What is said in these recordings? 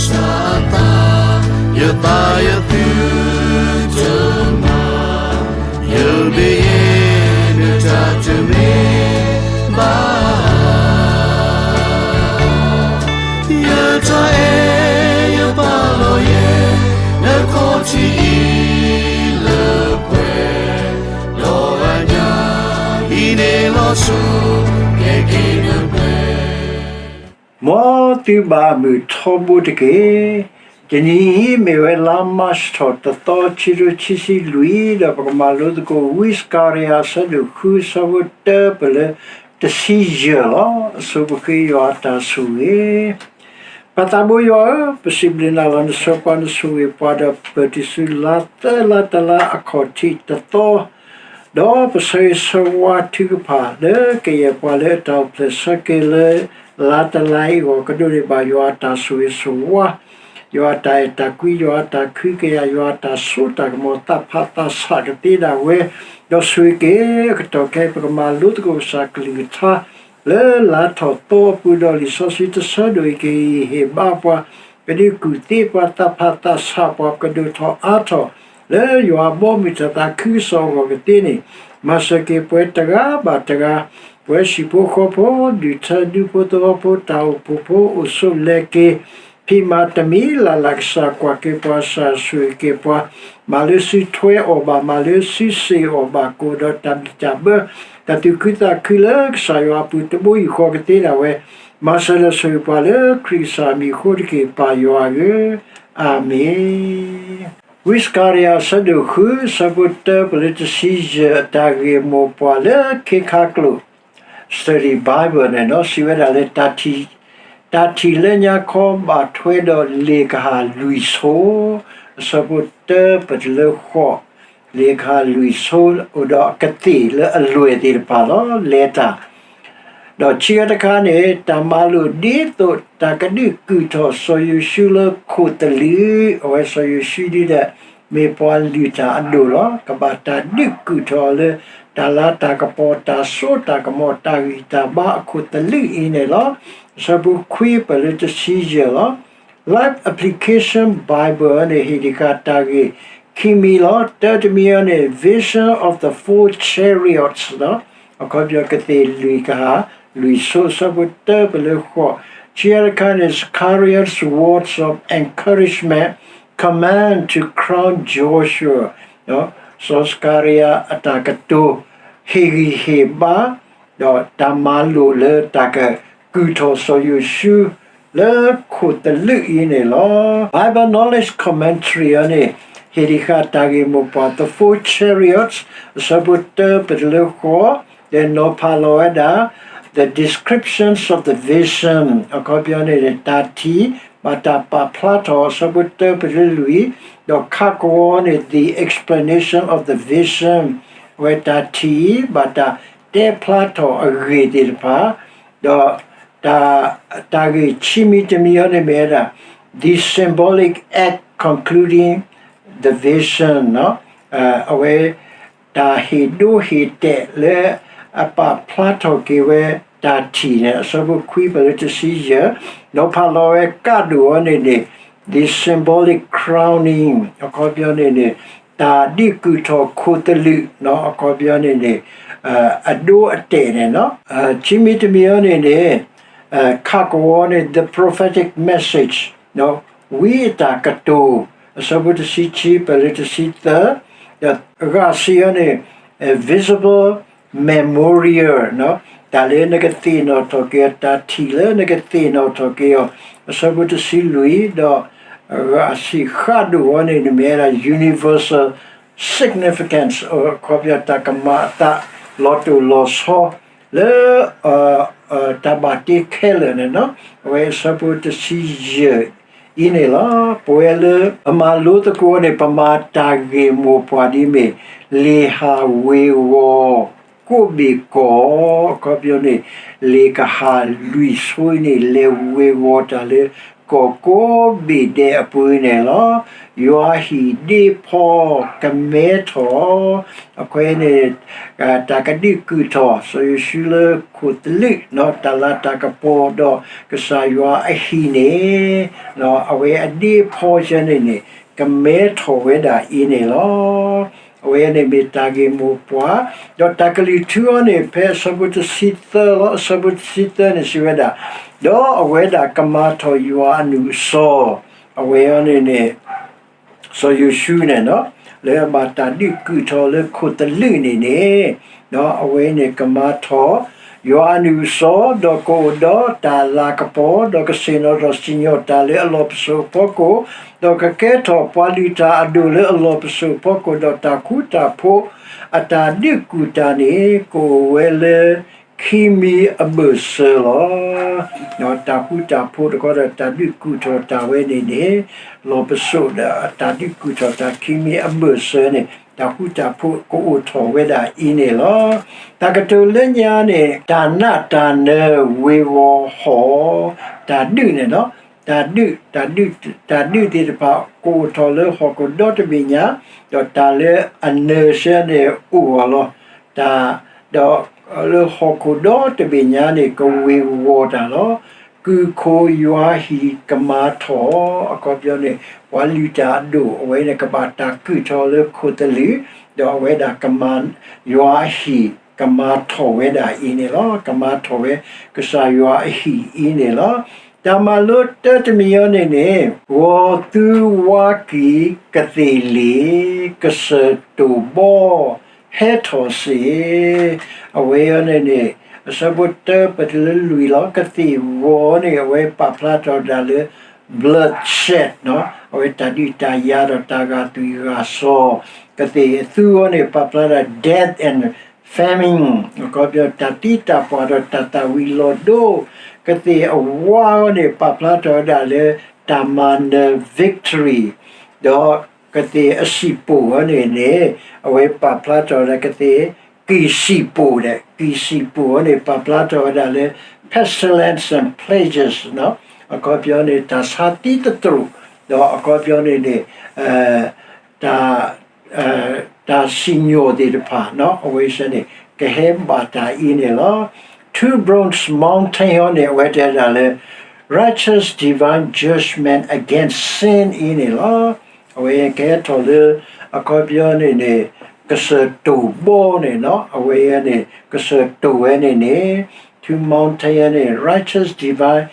စၢ်အသး, ယသးယသုတမၤ, ယမ့ၢ်ယတၢ်တမ့ၢ်ဘၣ်, ယတၢ်အဲၣ်ယပာ်လီၤယဲ, နခီၣ်ထံးအံၤလၢပှဲၤ, ဒီးအညၣ်အံၤန့ၣ်လီၤဆီ, ကဲက့ၤနပှဲၤ မ်သုဘၣ်မုာ်ထီဘိတက့ၢ်. တနံၤအံၤမ့ၢ်ဝဲလါမၢ်ၡးထီၣ်တသီ ခံကထိခံဆံလွံၢ် ဒီးပကမၤလိသကိး ဝံစကၤရယၤ အဆၢဒိၣ်ဃု အဆၢဖိတၢပၢၢ်လၢတဆံယဲၢ်လီၤ. အဆိပဃ့ယွၤအတၢ်ဆိၣ်ဂ့ၤ ပၢ်သးဘိယွၤဧၢ, ပစံးဘျုးနၤလီၤ. နဆှၢပှၤ နဆိၣ်ဂ့ၤပှၤ ဒီးပၢၢ်တုၤဆူလါသၢလါတလါအခီၣ်ထံးတသီ ဒီးပဆၢဂ့ၤဆၢဝါထုကဖၣ်လၢကယဲၢ်ပှၤလၢအတၢ်အိၣ်ဖျဲၣ်ဆၢက့ၤလၢ လါတလါအံၤအဂီၢ် ကဒိးန့ၢ်ဘၣ်ယွၤအတၢ်ဆိၣ်ဂ့ၤဆိၣ်ဝါ, ယွၤအတၢ်အဲၣ်တၢ်ကွံ, ယွၤအတၢ်ခုကယာ်, ယွၤအတၢ်စိတၢ်ကမီၤ သးဖးသးဆးကသ့ဒၣ်ဝဲ, ဒီးဆိၣ်ဂ့ၤက့ၤအကတီၢ်ခဲအံၤ ပကမၤလိသကိးကစၢ်ကလုၢ်ကထါ လၢလါထီၣ်သီအပူၤ ဒီးလံာ်စီဆှံတဆၢဒိၣ်အံၤကဟ့ၣ်ဘါပှၤ, ကဒုးကူၣ်သ့ပှၤ သးဖးသးဆးပှၤ ကဒိၣ်ထီၣ်အါထီၣ် လၢယွၤအဘီအမုၢ်တၢ်သးခုကစီၣ်အဂီၢ်ကသ့န့ၣ်, မၤစၢၤက့ၤပှၤတဂၤဘၣ်တဂၤ, ပှၤဟံၣ်ဖိဃီဖိ, ဒူၣ်ထၢဒူဖိသဝီဖိ, တၢ်အိၣ်ဖှိၣ်ဖိ အိၣ်ဆိးလဲၤက့ၤ, ဖံးမၤတမံၤလၢ်လၢ် ကစၢ်ကွၢ်က့ၤပှၤ ကစၢ်ဆိၣ်ဂ့ၤက့ၤပှၤ, မၤလၢစုထွဲအီၣ်ဘၣ်, မၤလၢစုစ့ၣ်အီၣ်ဘၣ်, ကအိၣ်ဒီးတၢ်ဘံၣ်တၢ်ဘၢ, တၢ်သူၣ်ခုသးခုလၢကစၢ်ယွၤအပူၤတဘိယူၢ်ဃီကသ့ဒၣ်ဝဲ, မၤစၢၤဒီးဆိၣ်ဂ့ၤပှၤလၢခရံာ်ကစၢ်အမံၤအဃိတက့ၢ် ပၢ်ယွၤဧၢ, အၤမ့ၣ်. ဝံစကၤရယၤ အဆၢဒိၣ်ဃု အဆၢဖိတၢပၢၢ်လၢတဆံယဲၢ် အတၢ်ဂ့ၢ်မိၢ်ပှၢ်လၢခ့ခါကျိာ် Study Bible န့ၣ်ဒီး စံးဝဲဒၣ်လၢ တၢ်ထံၣ်, တၢ်ထံၣ်လၢညါခီဘၣ်ထွဲဒီးလံာ်ကဟၣ်လွံၢ်ဆိ, အဆၢဖိတၢပၢၢ်တုၤလၢဃိး, လံာ်ကဟၣ်လွံၢ်ဆိ အိၣ်ဒီးအကသ့ၣ်လၢအလွဲၢ်သ့ၣ်တဖၣ်လီၤ, လဲၤတၢ် ဒီးခံခါတခါန့ၣ် တၢ်မၤလိာ်ဒ်သိးတၢ်ကဒုးကုၢ်ထီၣ်စီၤယိၤၡူလၢခိၣ်သလုး, အဝဲစီၤယိၤၡူဒ်ဒီး မ့ၢ်ပှၤလုၢ်တၢ်အဒိၣ်လီၤ. ကဘၣ်တၢ်ဒုးကုၢ်ထီၣ်လၢ တၢ်လၤတၢ်ကပီၤ တၢ်စိတၢ်ကမီၤ တၢ်ဂံၢ်တၢ်ဘါအခိၣ်သလုးအံၤန့ၣ်လီၤ. အဆၢဖိခွံပၢၢ်လၢတဆံယဲၢ်လီၤ. Life Application Bible န့ၣ် ဟ့ၣ်ဒံးဃာ်တၢ်ဂ့ၢ်ခံမံၤလီၤ. တၢတမံၤအံၤန့ၣ် Vision of the Four Chariots လီၤ. အခီပညီကသ့ၣ်လွံၢ်ကဟၣ်လွံၢ်ဆိ အဆၢဖိတၢပၢၢ်လၢဃိး, ခံခါတခါန့ၣ် Zechariah's words of encouragement, command to crown Joshua စီၤစကၤရယၤအတၢ်ကတိၤ ဟ့ၣ်ဂံၢ်ဟ့ၣ်ဘါ ဒီးတၢ်မၤလိာ်လၢတၢ်ကကုၢ်ထီၣ်စီၤယိၤၡူ လၢခိၣ်သလုးအံၤန့ၣ်လီၤ. Bible Knowledge Commentary အံၤန့ၣ် ဟ့ၣ်ဒံးဃာ်တၢ်ဂ့ၢ်မိၢ်ပှၢ် The Four Chariots အဆၢဖိတၢပၢၢ်တုၤလၢဃိး, ဒီးနီၤဖးလီၤဝဲဒၣ် The Descriptions of the Vision အခီပညီန့ၣ် တၢ်ထံၣ် ဘၣ်တၢ်ပာ်ဖျါထီၣ် အဆၢဖိတၢပၢၢ်တုၤလၢလွံၢ်, ဒီးခးကဝီၤန့ၣ် The Explanation of the Vision အဝဲတၢ်ထံၣ် ဘၣ်တၢ်တဲဖျါထီၣ်အဂ့ၢ်သ့ၣ်တဖၣ်, ဒီး တၢ်ဂ့ၢ်ခံမံၤတမံၤအံၤန့ၣ်မ့ၢ်ဝဲဒၣ် The Symbolic Act Concluding the Vision အဝဲ တၢ်ဟ့ၣ်ဒိဟ့ၣ်တဲာ်လၢအပာ်ဖျါထီၣ်က့ၤဝဲတၢ်ထံၣ်န့ၣ် အဆၢဖိခွံပၢၢ်လၢတဆံယဲၢ်, နီၤဖးလီၤဝဲကးဒိၣ်အံၤန့ၣ်န့ၣ် The Symbolic Crowning အခီပညီန့ၣ်န့ၣ် တၢ်ဒုးကုၢ်ထီၣ်ခိၣ်သလုး အခီပညီန့ၣ်န့ၣ် အဒိအတဲာ်န့ၣ်လီၤ. ခံမံၤတမံၤအံၤန့ၣ်န့ၣ် ခးကဝီၤန့ၣ် The Prophetic Message ဝံအတၢ်ကတိၤ အဆၢဖိတဆံခံပၢၢ်လၢတဆံသၢ, ဒီးဂၤဆံအံၤန့ၣ် Visible Memorial တၢ်လၢနကသ့ၣ်နီၣ်ထီၣ်က့ၤအီၤ တၢ်ထံၣ်လၢနကသ့ၣ်နီၣ်ထီၣ်က့ၤအီၤ အဆၢဖိတဆံလွံၢ်, ဒီးဂၤဆံဃးဒိၣ်အံၤန့ၣ် မ့ၢ်ဝဲဒၣ် Universal Significance အခီပညီတၢ်ကမၤအသးလီၤတိၢ်လီၤဆီ လၢ တၢ်ဘၣ်တ့ခဲလၢာ်န့ၣ်လီၤ. အဝဲအဆၢဖိတဆံယဲၢ်အံၤန့ၣ်လီၤ. ပဝဲလၢပမၤလိသကိးန့ၣ် ပမၤတၢ်ဂ့ၢ်မိၢ်ပှၢ်ဒ်မ့ၢ် လံာ်ဟးဝ့ၤဝီၤ ကိးဘ့ၣ်ကီၢ် အခီပညီန့ၣ် လံာ်ကဟၣ်လွံၢ်ဆိအံၤန့ၣ် လဲၤဝ့ၤဝီၤတၢ်လၢကိးဘ့ၣ်ကီၢ် ကီၢ်ကိးဘ့ၣ်ဒဲးအပူၤန့ၣ်လီၤ. ယွၤဟံၣ်ဒ့ဖီကမဲထီၣ်, အဃိန့ၣ် တၢ်ကဒုးကုၢ်ထီၣ် စီၤယိၤၡူလၢခိၣ်သလုး တၢ်လၤတၢ်ကပီၤဒီးကစၢ်ယွၤအဟံၣ်န့ၣ် အဝဲအဒ့ဖီဆၢန့ၣ်န့ၣ် ကမဲထီၣ်ဝဲဒၣ်အံၤန့ၣ်လီၤ. အဝဲန့ၣ်မ့ၢ်တၢ်ဂ့ၢ်မိၢ်ပှၢ်, ဒီးတၢ်ကလုၢ်ထူအီၤန့ၣ် ဖဲအဆၢဖိတဆံသၢလီၤ. အဆၢဖိတဆံသၢန့ၣ်စံးဝဲဒၣ်, ဒီးအဝဲဒၣ်ကမၤထီၣ်ယွၤအနုာ်အစီ, အဝဲအံၤန့ၣ်န့ၣ် စီၤယိၤၡူန့ၣ် လၢအဘၣ်တၢ်ဒုးကုၢ်ထီၣ်လၢခိၣ်သလုးန့ၣ်န့ၣ်, အဝဲန့ၣ်ကမၤထီၣ် ယွၤအနုာ်အစီ, ဒီးကအိၣ်ဒီးတၢ်လၤကပီၤ, ဒီးကဆ့ၣ်နီၤထီၣ်စံၣ်ညီၣ်တၢ်လၢအလီၢ်ပစိာ်အဖီခိၣ်, ဒီးကကဲထီၣ်ပှၤလုၢ်တၢ်အဒိၣ်လၢအလီၢ်ပစိာ်အဖီခိၣ်, ဒီးတၢ်ဃူတၢ်ဖိးအတၢ်ဒုးကုၢ်တၢ်န့ၣ် ကအိၣ်ဝဲလၢ ခံမံၤအဘၢၣ်စၢၤလီၤ. တၢ်ဃူတၢ်ဖိးတခီဒီးတၢ်ဒုးကုၢ်ထီၣ်တၢ်ဝဲန့ၣ်န့ၣ်, လီၢ်ပစိာ်ဒီးတၢ်ဒုးကုၢ်ထီၣ်တၢ်ခံမံၤအဘၢၣ်စၢၤန့ၣ် တၢ်ဃူတၢ်ဖိးကအိၣ်ထီၣ်ဝဲဒၣ်အံၤန့ၣ်လီၤ. တၢ်ကတိၤလၢညါန့ၣ် တၢ်နးတၢ်နၢၤဝ့ၤဝီၤဟီၣ်, တၢ်ဒုးန့ၣ် တၢ်ဒုး, တၢ်ဒုး, တၢ်ဒုးသ့ၣ်တဖၣ်ကအိၣ်ထီၣ်လၢဟီၣ်ခိၣ်ဒီတဘ့ၣ်ညါ, ဒီးတၢ်လၢအနၢၤဆၢန့ၣ်အိၣ်အီၤလီၤ. တၢ်, ဒီးလၢဟီၣ်ခိၣ်ဒီတဘ့ၣ်ညါန့ၣ် ကဝ့ၤဝီၤတၢ်လီၤ. ကုၢ်ခိၣ်ယွၤဟံၣ်ကမၤထီၣ်, အခီပညီန့ၣ် ပှၤလုၢ်တၢ်အဒိၣ် အဝဲန့ၣ်ကဘၣ်တၢ်ကုၢ်ထီၣ်လၢခိၣ်သလုး, ဒီးအဝဲဒၣ်ကမၤ ယွၤအဟံၣ်ကမၤထီၣ်ဝဲဒၣ်အံၤန့ၣ်လီၤ. ကမၤထီၣ်ဝဲကစၢ်ယွၤအဟံၣ်အံၤန့ၣ်လီၤ. တၢ်မၤလိတၢတမံၤအံၤန့ၣ်န့ၣ်, ဂီၤသူဝါကံၤကသ့ၣ်လ့ၣ် ကစၢၢ်တိၢ်ဘီ ဟဲထီၣ်စ့ၢ်, အဝဲအံၤန့ၣ်န့ၣ် အဆၢဖိတၢပတုၤလၢလွံၢ်လီၤ. ကသ့ၣ်ဂီၤန့ၣ် အဝဲပာ်ဖျါထီၣ်ဝဲဒၣ်လၢ bloodshed အဝဲတၢ်ဒုးတၢ်ယၤဒီးတၢ်ဂာ်သွံၣ်ဂာ်စီၤ, ကသ့ၣ်အသူအံၤန့ၣ် ပာ်ဖျါထီၣ် death and famine အခီပညီတၢ်သံတၢ်ပှၢ်ဒီးတၢ်သၣ်ဝံၤလီၤဒိ, ကသ့ၣ်အဝါအံၤန့ၣ် ပာ်ဖျါထီၣ်ဝဲဒၣ်လၢတၢ်မၤနၢၤ victory ဒီးကသ့ၣ်အစံၣ်ပိၣ်အံၤန့ၣ်န့ၣ် အဝဲပာ်ဖျါထီၣ်ဝဲဒၣ်ကသ့ၣ် ကံၢ်စံၣ်ပိၣ်ဒီး ကံၢ်စံၣ်ပိၣ်အံၤန့ၣ် ပာ်ဖျါထီၣ်ဝဲဒၣ်လၢ pestilence and plagues အခီပညီန့ၣ် တၢ်ဆါသံသတြိာ်, ဒီးအခီပညီန့ၣ်န့ၣ် တၢ် တၢ်စံၣ်ညီၣ်သ့ၣ်တဖၣ် အဝဲစ့ၢ်န့ၣ် ကဟဲဘၣ်တၢ်အံၤန့ၣ်လီၤ. Two bronze mountain အံၤန့ၣ် အဝဲတဲဒၣ်လၢ righteous divine judgment against sin အံၤန့ၣ်လီၤ. အဝဲကဟဲထီၣ်လၢ အခီပညီန့ၣ်န့ၣ် ကစၢၢ်တိၢ်ဘီန့ၣ် အဝဲန့ၣ် ကစၢၢ်တိၢ်ဝဲန့ၣ်န့ၣ် two mountain န့ၣ် righteous divine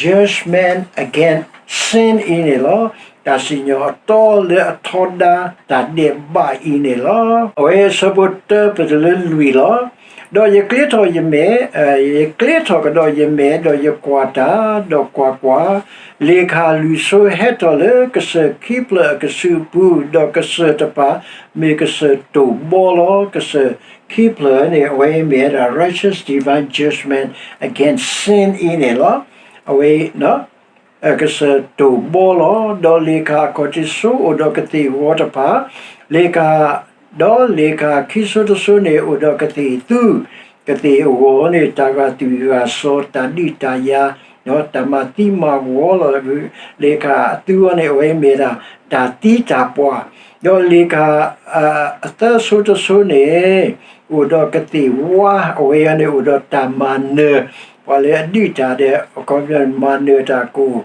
judgment against sin အံၤန့ၣ်လီၤ. တၢ်စံၣ်ညီၣ်အတီလၢအထီဒါတၢ်ဒဲးဘးအံၤန့ၣ်လီၤ. အဝဲအဆၢဖိတၢပတုၤလၢလွံၢ်လီၤ. ဒီးယကျ့ထီၣ်ယမဲာ်, ယကျ့ထီၣ်ကဒီးယမဲာ်, ဒီးယကွၢ်တၢ်, ဒီးကွၢ်ကွၢ်, လ့ၣ်ခၣ်လွံၢ်ဆိဟဲထီၣ်လၢကစၢၢ်ခံဖျၢၣ်အကစုပူၤ, ဒီးကစၢၢ်တဖၣ် မ့ၢ်ကစၢၢ်တိၢ်ဘီလီၤ. ကစၢၢ်ခံဖျၢၣ်န့ၣ် အဝဲမ့ၢ်ဝဲဒၣ် righteous divine judgment against sin အံၤန့ၣ်လီၤ. အဝဲ ကစၢၢ်တိၢ်ဘီလီၤ. ဒီးလ့ၣ်ခၣ်အခီၣ်ထံးဆိအိၣ်ဒီးကသ့ၣ်ဂီၤတဖၣ်, လ့ၣ်ခၣ်, ဒီးလ့ၣ်ခၣ်ခံဆိတဆိန့ၣ် အိၣ်ဒီးကသ့ၣ်သူ, ကသ့ၣ်အဂီၤန့ၣ် တၢ်ဂာ်သွံၣ်ဂာ်စီၤ, တၢ်ဒုးတၢ်ယၤ, တၢ်မၤသံမၤဝီလီၤ. လ့ၣ်ခၣ်အသူအံၤန့ၣ် အဝဲမ့ၢ်ဒၣ်တၢ်သံတၢ်ပှၢ်, ဒီးလ့ၣ်ခၣ် အသၢဆိတဆိန့ၣ် အိၣ်ဒီးကသ့ၣ်ဝါ, အဝဲအံၤန့ၣ် အိၣ်ဒီးတၢ်မၤနၢၤ, ပှၤလၢအဒုးတၢ်ဒီး အခီပညီမၤနၢၤတၢ်ကအိၣ်,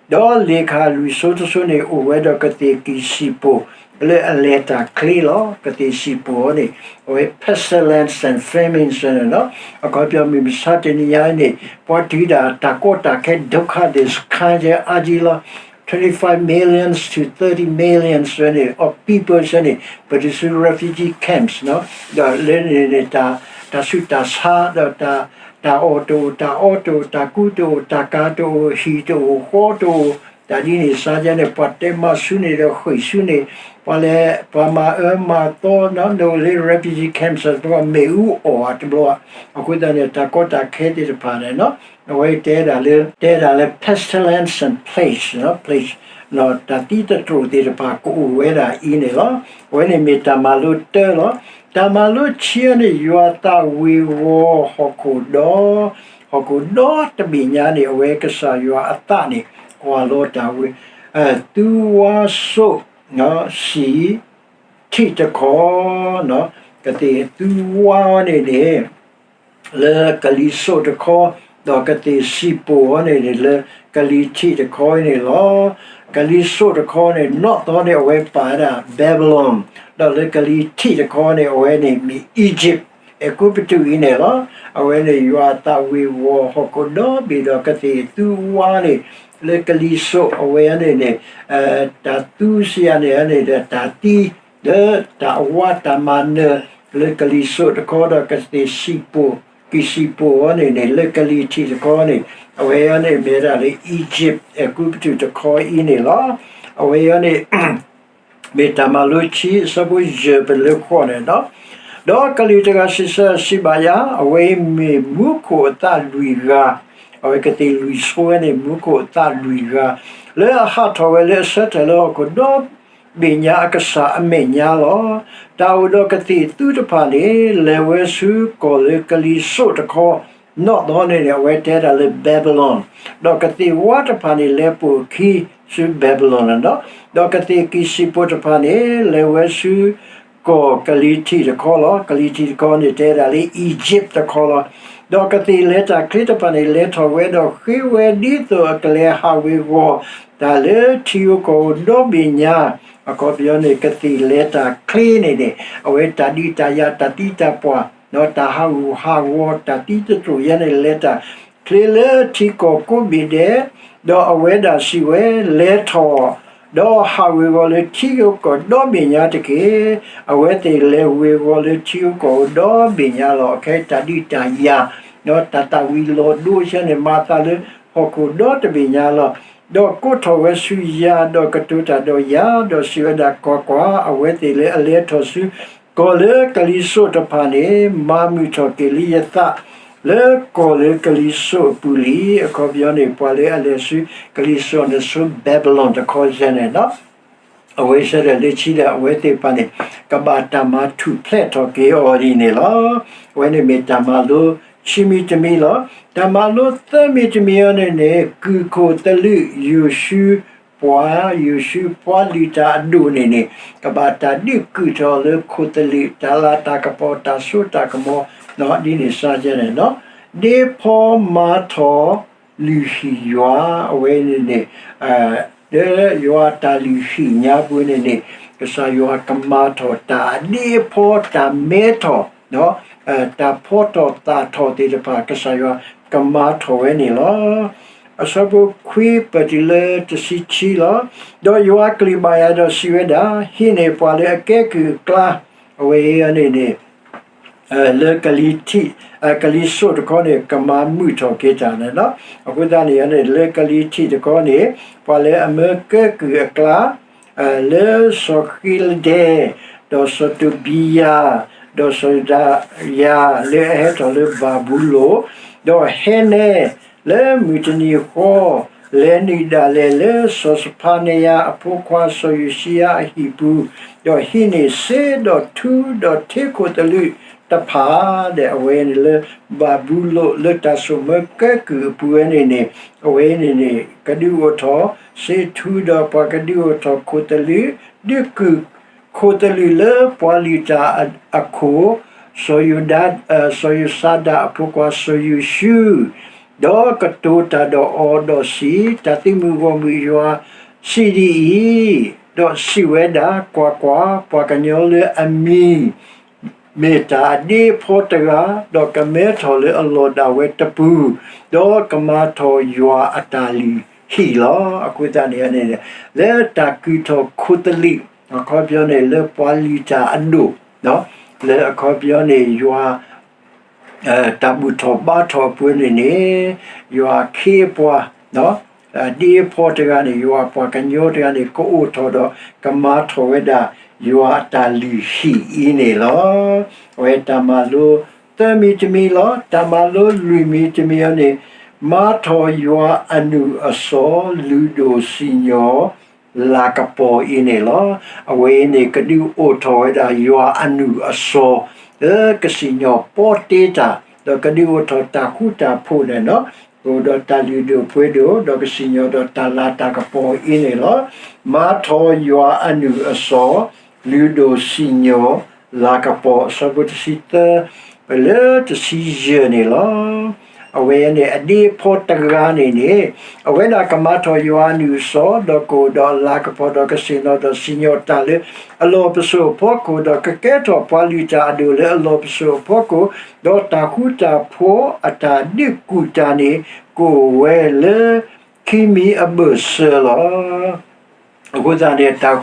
ဒီးလ့ၣ်ခၣ်လွံၢ်ဆိတဆိန့ၣ် အိၣ်ဝဲဒီးကသ့ၣ်ကံၢ်စံၣ်ပိၣ် လၢအလဲၤတၢ်ချ့လီၤ. ကသ့ၣ်စံၣ်ပိၣ်အံၤန့ၣ် အဝဲ pestilence and famine န့ၣ်လီၤ. အခီပညီမ့ၢ်မဆါတနံၤညါအံၤန့ၣ် ပှၤတုၤဒၣ်တၢ်ကီတၢ်ခဲ ဒုက္ခသည်စခန်း အါကံလီၤ. twenty-five millions to thirty millions န့ၣ် of people န့ၣ် ပတုၤဆူ refugee camps ဒီးလၢန့ၣ်န့ၣ် တၢ်ဆူးတၢ်ဆါ ဒီးတၢ်အီၣ်တအိၣ် တၢ်အီတအိၣ် တၢ်ကူတအိၣ် တၢ်ကၤတအိၣ် ဟံၣ်တအိၣ် ဃီတအိၣ် တၢ်ဒ်န့ၣ်စ့ၢ်ကီးန့ၣ် ပှၤတဲမၤဆူန့ၣ်ဒီးဃ့ၢ်ဆူန့ၣ် ပှၤလဲၤ ပှၤမၤအၢမၤသီ နအိၣ်လၢ refugee camps တဘျီ မ့ၣ်အူအီၣ်တဘျီ အဃိသတးန့ၣ် တၢ်ကီတၢ်ခဲသ့ၣ်တဖၣ်န့ၣ် အဝဲတဲဒၣ်လၢ တဲဒၣ်လၢ pestilence and plague, plague တၢ်သံသတြိာ်သ့ၣ်တဖၣ်ကအိၣ်ဝဲဒၣ်အံၤန့ၣ်လီၤ. အဝဲန့ၣ်မ့ၢ်တၢ်မၤလိတၢလီၤ. တၢ်မၤလိခံန့ၣ် ယွၤသးဝ့ၤဝီၤဟီၣ်ခိၣ်ဒီ, ဟီၣ်ခိၣ်ဒီတဘ့ၣ်ညါန့ၣ် အဝဲကစၢ်ယွၤအသးန့ၣ် ကွၢ်လီၤတၢ်ဝံၤ, သူဝါစိၣ်, စံး, ထံးတခီ, ကသ့ၣ်သူဝါအီၤန့ၣ်န့ၣ် လၢကလံၤစိးတခီ, ဒီးကသ့ၣ်စံၣ်ပိၢ်အီၤန့ၣ်န့ၣ် လၢကလံၤထံးတခီအံၤန့ၣ်လီၤ. ကလံၤစိးတခီန့ၣ် နီၢ်သီန့ၣ် အဝဲပာ်ဝဲဒၣ် Babylon, ဒီးလၢကလံၤထံးတခီန့ၣ် အဝဲန့ၣ်မ့ၢ် Egypt, အဲၤကူပတူးအံၤန့ၣ်လီၤ. အဝဲန့ၣ်ယွၤအသးဝ့ၤဝီၤဟီၣ်ခိၣ်ဒီဘ့ၣ်ဒီးကသ့ၣ်သူဝါန့ၣ် လၢကလံၤစိးအဝဲန့ၣ်န့ၣ် တၢ်သူစံးယၤန့ၣ်န့ၣ်ဒီး တၢ်သံ လၢတၢ်အဝါတၢ်မၤနၢၤ လၢကလံၤစိးတခီဒီးကသ့ၣ် ကံၢ်စံၣ်ပိၢ်အီၤန့ၣ်န့ၣ် လၢကလံၤထံးတခီန့ၣ် အဝဲအံၤန့ၣ်မ့ၢ်ဝဲဒၣ်လၢ Egypt အဲၤကူပတူးတခီအံၤန့ၣ်လီၤ. အဝဲအံၤန့ၣ် မ့ၢ်တၢ်မၤလိခံ အဆၢဖိယဲၢ်ပလၢဃီန့ၣ်လီၤ. ဒီးကလုာ်တဂၤစံးဆၢစံးဘၣ်ယၤ, အဝဲအံၤမ့ၢ်မူခိၣ်အသၣ်လွံၢ်ဂၤ, အဝဲကသ့ၣ်လွံၢ်ဆိဝဲန့ၣ် မူခိၣ်အသၣ်လွံၢ်ဂၤ, လၢအဟးထီၣ်ဝဲလၢအဆၢထၢၣ်လၢဟီၣ်ခိၣ်ဒီဘ့ၣ်ညါအကစၢ်အမဲာ်ညါလီၤ. တၢ်အိၣ်ဒီးကသ့ၣ်သူတဖၣ်န့ၣ် လဲၤဝဲဆူကီၢ်လၢကလံၤစိးတခီ, နီၢ်သီန့ၣ်န့ၣ် အဝဲတဲဒၣ်လၢ Babylon, ဒီးကသ့ၣ်ဝါတဖၣ်န့ၣ် လဲၤပိာ်အခံဆူ Babylon န့ၣ်လီၤ. ဒီးကသ့ၣ်ကံၢ်စံၣ်ပိၢ်တဖၣ်န့ၣ် လဲၤဝဲဆူ ကီၢ်ကလံၤထံးတခီလီၤ. ကလံၤထံးတခီန့ၣ် တဲဒၣ်လၢ Egypt တခီလီၤ. ဒီးကသ့ၣ်လဲၤတၢ်ချ့တဖၣ်န့ၣ် လဲၤထီၣ်ဝဲဒီး ဃ့ဝဲဒ်သိးအကလဲၤဟးဝ့ၤဝီၤတၢ်လၢထံဧိၤကီၢ်ဧိၤဒီဘ့ၣ်ညါ, အခီပညီန့ၣ် ကသ့ၣ်လဲၤတၢ်ချ့န့ၣ်န့ၣ် အဝဲတၢ်ဒုးတၢ်ယၤ တၢ်သံတၢ်ပှၢ် ဒီးတၢ်ဟးဂူာ်ဟးဂီၤ တၢ်သံသတြိာ်ယဲန့ၣ် လဲၤတၢ်ချ့လၢထံကီၢ်ကိးဘ့ၣ်ဒဲး, ဒီးအဝဲဒၣ်စံးဝဲ, လဲၤထီၣ် ဒီးဟးဝ့ၤဝီၤလၢထံဧိၤကီၢ်ဒီဘ့ၣ်ညါတက့ၢ်. အဝဲသ့ၣ်လဲၤဝ့ၤဝီၤလၢထံဧိၤကီၢ်ဧိၤဒီဘ့ၣ်ညါလီၤ. အခဲအံၤတၢ်ဒုးတၢ်ယၤ ဒီးတၢ်သၣ်ဝံၤလီၤဒိဆဲန့ၣ် မၤသးလၢဟီၣ်ခိၣ်ဒီတဘ့ၣ်ညါလီၤ. ဒီးကိးထီၣ်ဝဲဆူယၤ, ဒီးကတိၤတၢ်ဒီးယၤ, ဒီးစံးဝဲဒၣ်, ကွၢ်ကွၢ်, အဝဲသ့ၣ်လၢအလဲၤထီၣ်ဆူ ကီၢ်လၢကလံၤစိးတဖၣ်န့ၣ် မၤမုာ်ထီၣ်က့ၤလံယသး လၢကီၢ်လၢကလံၤစိးအပူၤလံ. အခီပညီန့ၣ် ပှၤလၢအလဲၤဆူကလံၤစိးန့ၣ် ဆူ Babylon တခီယဲန့ၣ်လီၤ. အဝဲဆၢထၢၣ်လၢခံဒီး အဝဲသ့ၣ်တဖၣ်န့ၣ် ကဘၣ်တၢ်မၤထူၣ်ဖျဲးထီၣ်က့ၤအီၤဒ်န့ၣ်လီၤ. အဝဲန့ၣ်မ့ၢ်တၢ်မၤလိခံမံၤတမံၤလီၤ. တၢ်မၤလိသၢမံၤတမံၤအံၤန့ၣ်န့ၣ် ကုၢ်ခိၣ်သလုးယိၤၡူ ပှၤ, ယိၤၡူပှၤလုၢ်တၢ်အဒိၣ်န့ၣ်န့ၣ် ကဘၣ်တၢ်ဒုးကုၢ်ထီၣ်လၢခိၣ်သလုး တၢ်လၤတၢ်ကပီၤ တၢ်စိတၢ်ကမီၤ ဒ်န့ၣ်စ့ၢ်ကီးန့ၣ်လီၤ. ဒ့ဖီမၤထီၣ်လုၢ်ဟံၣ်ယွၤ, အဝဲန့ၣ်န့ၣ် လၢယွၤတၢ်လုၢ်ဟံၣ်ညါပူၤန့ၣ်န့ၣ် ကစၢ်ယွၤကမၤထီၣ်တၢ်အဒ့အဖီ တၢ်မဲထီၣ် တၢ်ဖီထီၣ်သၣ်ထီၣ်သ့ၣ်တဖၣ် ကစၢ်ယွၤကမၤထီၣ်ဝဲန့ၣ်လီၤ. အဆၢဖိခွံပၢၢ်တုၤလၢတဆံခံလီၤ. ဒီးယွၤကလုၢ်ဘၣ်ယၤဒီးစံးဝဲဒၣ်, ဟံးန့ၢ်ပှၤလၢအကဲကုၢ်အကျါ, အဝဲအံၤန့ၣ်န့ၣ် လၢကလံၤထံး, ကလံၤစိးတခီန့ၣ် ကမၤမုာ်ထီၣ်က့ၤတၢ်န့ၣ်လီၤ. အဃိသတးန့ၣ်န့ၣ် လၢကလံၤထံးတခီန့ၣ် ပှၤလၢအမၢကဲကုၢ်အကျါ လၢစီၤဃံလဒဲ, ဒီးစီၤတိဘံယၤ, ဒီးစီၤယဒၤယၤ လၢအဟဲထီၣ်လၢဘၤဘူလိၣ်, ဒီးဟဲနဲ လၢမုၢ်တနံၤဃီ လဲၤနုာ်ဒၣ်လဲာ်လၢစီၤစဖၤနယၤအဖိခွါစီၤယိၤၡံယၤအဟံၣ်ပူၤ, ဒီးဟံးန့ၢ်စ့ဒီးထူဒီးထ့ခိၣ်သလုးတဖၣ်, ဒီးအဝဲန့ၣ်လၢဘၤဘူလိၣ်လၢတၢ်ဆိၣ်မၢကဲကုၢ်အပူၤဝဲန့ၣ်န့ၣ် အဝဲန့ၣ်န့ၣ် ကဒုးအိၣ်ထီၣ်စ့ထူဒီးပှၤကဒုးအိၣ်ထီၣ်ခိၣ်သလုး, ဒုးကုၢ်ခိၣ်သလုးလၢပှၤလုၢ်တၢ်အခိၣ် စီၤယိၤဒၤ, စီၤယိၤစၤဒၤအဖိခွါစီၤယိၤၡူ, ဒီးကတိၤတၢ်ဒီးအီၤဒီးစံး, တၢ်သုးမုၢ်ဂီၢ်မုၢ်ယွၤစံးဒ်အံၤ, ဒီးစံးဝဲဒၣ်, ကွၢ်ကွၢ်, ပှၤကညီလၢအမံၤ မ့ၢ်တၢ်အဒ့အဖီတဂၤ, ဒီးကမဲထီၣ်လၢအလီၢ်ဒၣ်ဝဲတပူၤ, ဒီးကမၤထီၣ်ယွၤအတၢ်လုၢ်ဟံၣ်လီၤ. အဃိသတးန့ၣ်န့ၣ် လၢတၢ်ကုၢ်ထီၣ်ခိၣ်သလုး အခီပညီန့ၣ် လၢပှၤလုၢ်တၢ်အဒိၣ်, လၢအခီပညီန့ၣ် ယွၤ တၢ်ဘူၣ်ထီၣ်ဘါထီၣ်အပူၤန့ၣ်န့ၣ် ယွၤခ့အပှၤ ဒ့အဖီတဂၤန့ၣ် ယွၤပှၤကညီတဂၤန့ၣ် ကအိၣ်ထီၣ်ဒီးကမၤထီၣ်ဝဲဒၣ် ယွၤအတၢ်လုၢ်ဟံၣ်အံၤန့ၣ်လီၤ. အဝဲတၢ်မၤလိသၢမံၤတမံၤလီၤ. တၢ်မၤလိလွံၢ်မံၤတမံၤအံၤန့ၣ် မၤထီၣ်ယွၤအနုၢ်အစီၤ လုၢ်ဒိၣ်စံၣ်ညီၣ် လၤကပီၤအံၤန့ၣ်လီၤ. အဝဲအံၤန့ၣ် ကဒုးအိၣ်ထီၣ်ဝဲဒၣ်ယွၤအနုၢ်အစီၤ လၢကစံၣ်ညီၣ်ပီတ့တၢ် ဒီးကဒုးအိၣ်ထီၣ်တၢ်ဃူတၢ်ဖိးန့ၣ်လီၤ. ကအိၣ်ဒီးတၢ်လုၢ်ဒိၣ်ပှ့ၤဒိၣ်, ဒီးကစံၣ်ညီၣ်ဒီးတၢ်လၤတၢ်ကပီၤအံၤန့ၣ်လီၤ. မၤထီၣ်ယွၤအနုာ်အစီၤ, လုၢ်ဒိၣ်စံၣ်ညီၣ် လၤကပီၤ, အဆၢဖိတဆံသၢ ပလၢတဆံယဲၢ်န့ၣ်လီၤ. အဝဲန့ၣ်အဒ့အဖီတဂၤန့ၣ်န့ၣ်, အဝဲဒၣ်ကမၤထီၣ်ယွၤအနုာ်အစီၤ, ဒီးကအိၣ်ဒီးလၤကပီၤ, ဒီးကဆ့ၣ်နီၤဒီးစံၣ်ညီၣ်တၢ်လၢအလီၢ်ပစိာ်အဖီခိၣ်, ဒီးကကဲထီၣ်ပှၤလုၢ်တၢ်အဒိၣ်လၢအလီၢ်ပစိာ်အဖီခိၣ်, ဒီးတၢ်ဃူတၢ်ဖိးအတၢ်ဒုးကူၣ်တၢ်န့ၣ် ကအိၣ်ဝဲလၢခံမံၤအဘၢၣ်စၢၤလီၤ. အဃိသတးန့ၣ် တၢ်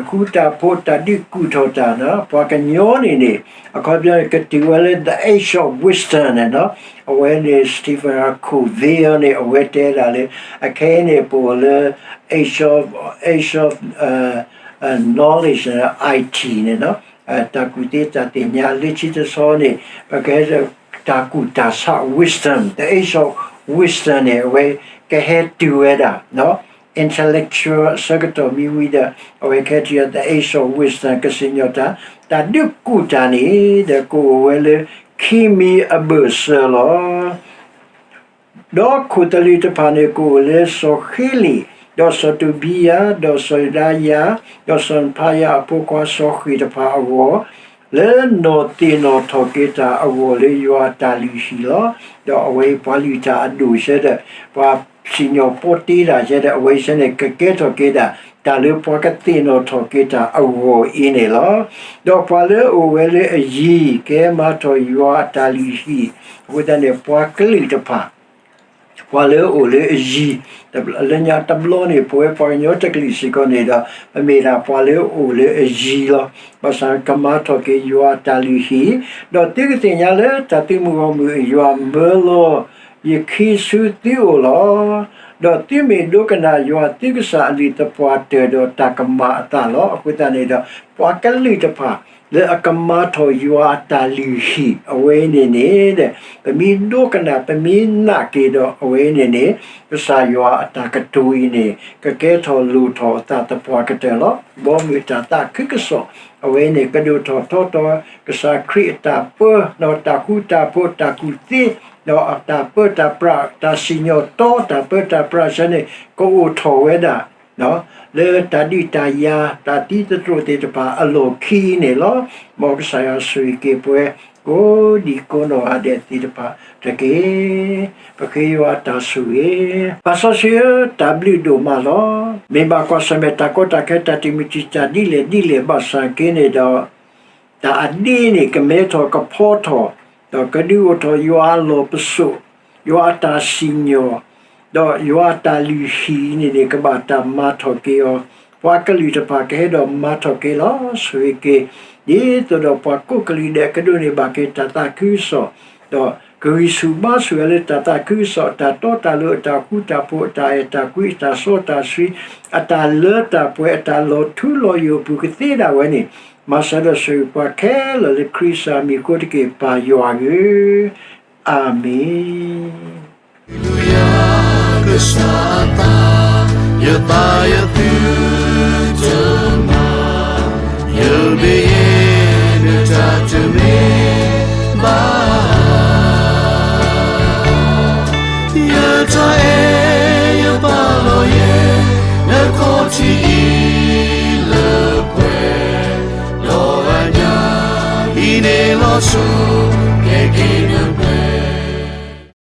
ဃူတၢ်ဖိးတၢ်ဒုးကူၣ်ထီၣ်တၢ်န့ၣ် ပှၤကညီန့ၣ်န့ၣ် အခီပညီန့ၣ် ကတုၤဝဲလၢ the age of wisdom န့ၣ်လီၤ. အဝဲန့ၣ် Stephen Covey န့ၣ် အဝဲတဲဒၣ်လၢ အခဲအံၤန့ၣ် ပအိၣ်လၢ age of, age of knowledge န့ၣ် I T န့ၣ်လီၤ. တၢ်ကူၣ်သ့တၢ်သ့ၣ်ညါလၢခံတဆီန့ၣ် ပကဟဲ တၢ်ကူၣ်တၢ်ဆး wisdom, the age of wisdom န့ၣ် အဝဲကဟဲတုၤဝဲဒၣ် intellectual အဆၢကတီၢ်မ့ၢ်ဝံၤဒီး အဝဲကဟဲတုၤ the age of wisdom ကစံၣ်ညီၣ်တၢ်, တၢ်ဒုးကူၣ်တၢ်န့ၣ်ဒီး ကအိၣ်ဝဲလၢခံမံၤအဘၢၣ်စၢၤလီၤ. ဒီးခိၣ်သလုးတဖၣ်န့ၣ် ကအိၣ်လၢစီၤဃ့လ့ၣ်, ဒီးစီၤတူဘံယၤ, ဒီးစီၤယဒၤယၤ, ဒီးစီၤနဖါယၤအဖိခွါစီၤဃ့ၣ်တဖၣ်အဂီၢ်, လၢနီၢ်သ့ၣ်နီၣ်ထီၣ်က့ၤတၢ်အဂီၢ်လၢယွၤအတၢ်လုၢ်ဟံၣ်လီၤ. ဒီးအဝဲအံၤပှၤလုၢ်တၢ်အဒိၣ်စဲဒီး ပှၤစံၣ်ညီၣ်ပီတ့တၢ်စဲဒီး အဝဲစဲန့ၣ် ကကဲထီၣ်က့ၤဒၣ် တၢ်လၢပှၤကသ့ၣ်နီၣ်ထီၣ်က့ၤတၢ်အဂီၢ်အံၤန့ၣ်လီၤ. ဒီးပှၤလၢအအိၣ်ဝဲလၢအယံၤ ကဟဲမၤထီၣ်ယွၤအတၢ်လုၢ်ဟံၣ်, အဃိသတးန့ၣ် ပှၤကလုာ်တဖၣ် ပှၤလၢအအိၣ်လၢအယံၤ, လၢညါတဘျီန့ၣ် ပဝဲပှၤကညီတကလုာ်စ့ၢ်ကီးန့ၣ်ဒီး ပမ့ၢ်ဒၣ်ပှၤလၢအအိၣ်လၢအယံၤလီၤ. ဘၣ်ဆၣ်ကမၤထီၣ်က့ၤယွၤအတၢ်လုၢ်ဟံၣ်, ဒီးသုကသ့ၣ်ညါလၢတၢ်သုးမုၢ်ဂီၢ်မုၢ် ယွၤမၢလီၤယခံဆူသုအိၣ်လီၤ. ဒီးသုမ့ၢ်ဒိကနၣ်ယွၤသုကစၢ်အလုၢ်သပှၢ်တၢၢ်ဒီးတၢ်ကမၤအသးလီၤ. အဃိသတးန့ၣ်ဒီး ပှၤကလုာ်တဖၣ် လၢအကမၤထီၣ်ယွၤအတၢ်လုၢ်ဟံၣ် အဝဲအံၤန့ၣ်န့ၣ် ပမ့ၢ်ဒိကနၣ် ပမ့ၢ်နာ်က့ၤဒီး အဝဲအံၤန့ၣ်န့ၣ် ကစၢ်ယွၤအတၢ်ကတိၤအံၤန့ၣ် ကကဲထီၣ်လိၣ်ထီၣ်အသးသပှၢ်ကတၢၢ်လီၤ. ဘီမုၢ်တၢ်သးခုကစီၣ် အဝဲအံၤန့ၣ် ကဒိၣ်ထီၣ်ထီထီၣ် ကစၢ်ခရံာ်အတၢ်ပၢ ဒီးတၢ်ဃူတၢ်ဖိးတၢ်ကူၣ်သ့ ဒီးအတၢ်ပၢတၢ်ပြး တၢ်စံၣ်ညီၣ်တီ တၢ်ပၢတၢ်ပြးစဲန့ၣ် ကအိၣ်ထီၣ်ဝဲဒၣ် လၢတၢ်ဒုးတၢ်ယၤ တၢ်သံသတြိာ်သ့ၣ်တဖၣ်အလီၢ်ခံန့ၣ်လီၤ. မ်ကစၢ်ယွၤဆိၣ်ဂ့ၤက့ၤပှၤ ကိးဒံကိးနီၢ်ဂၤဒဲးသ့ၣ်တဖၣ်တက့ၢ်. ပဃ့ယွၤအတၢ်ဆိၣ်ဂ့ၤ, ပၢ်စီဆှံဧၢ, တၢ်ဘျုးဒိၣ်မးလီၤ. မ့ၢ်ဘၣ်ကွၢ်ဆၢၣ်မဲာ်တၢ်ကီတၢ်ခဲ တၢ်တမုာ်တံာ်တာ်ဒ်လဲၣ်ဒ်လဲၣ်ဘၣ်ဆၣ်က့န့ၣ်ဒီး တၢ်အဒ့န့ၣ် ကမဲထီၣ်ကဖီထီၣ်, ဒီးကဒုးအိၣ်ထီၣ်ယွၤအလီၢ်ပစိာ်, ယွၤအတၢ်စံၣ်ညီၣ်, ဒီးယွၤအတၢ်လုၢ်ဟံၣ်န့ၣ်န့ၣ် ကဘၣ်တၢ်မၤထီၣ်က့ၤအီၤ, ပှၤကလုာ်တဖၣ်ကဟဲဒီးမၤထီၣ်က့ၤလီၤ. ဆိၣ်ဂ့ၤက့ၤ ဒ်သိးဒီးပှၤကိးကလုာ်ဒဲးကဒိးန့ၢ်ဘၣ်က့ၤတၢ်သးခုကစီၣ်, ဒီးကဂံၢ်ဆူၣ်ဘါဆူၣ်ဝဲလၢတၢ်သးခုကစီၣ် အတၢ်တီတၢ်လိၤ အတၢ်ဃူတၢ်ဖိး အတၢ်အဲၣ်တၢ်ကွံ အတၢ်စီတၢ်ဆှံ အတၢ်လၢတၢ်ပှဲၤ အတၢ်လီၤထူလီၤယိာ်အပူၤကသ့ဒၣ်ဝဲန့ၣ် မၤစၢၤဒီးဆိၣ်ဂ့ၤပှၤခဲလၢာ်လၢခရံာ်ကစၢ်မံၤအဃိတက့ၢ် ပၢ်ယွၤဧၢ, အၤမ့ၣ်. ကစၢ်အသး ယသးယသုတမၤ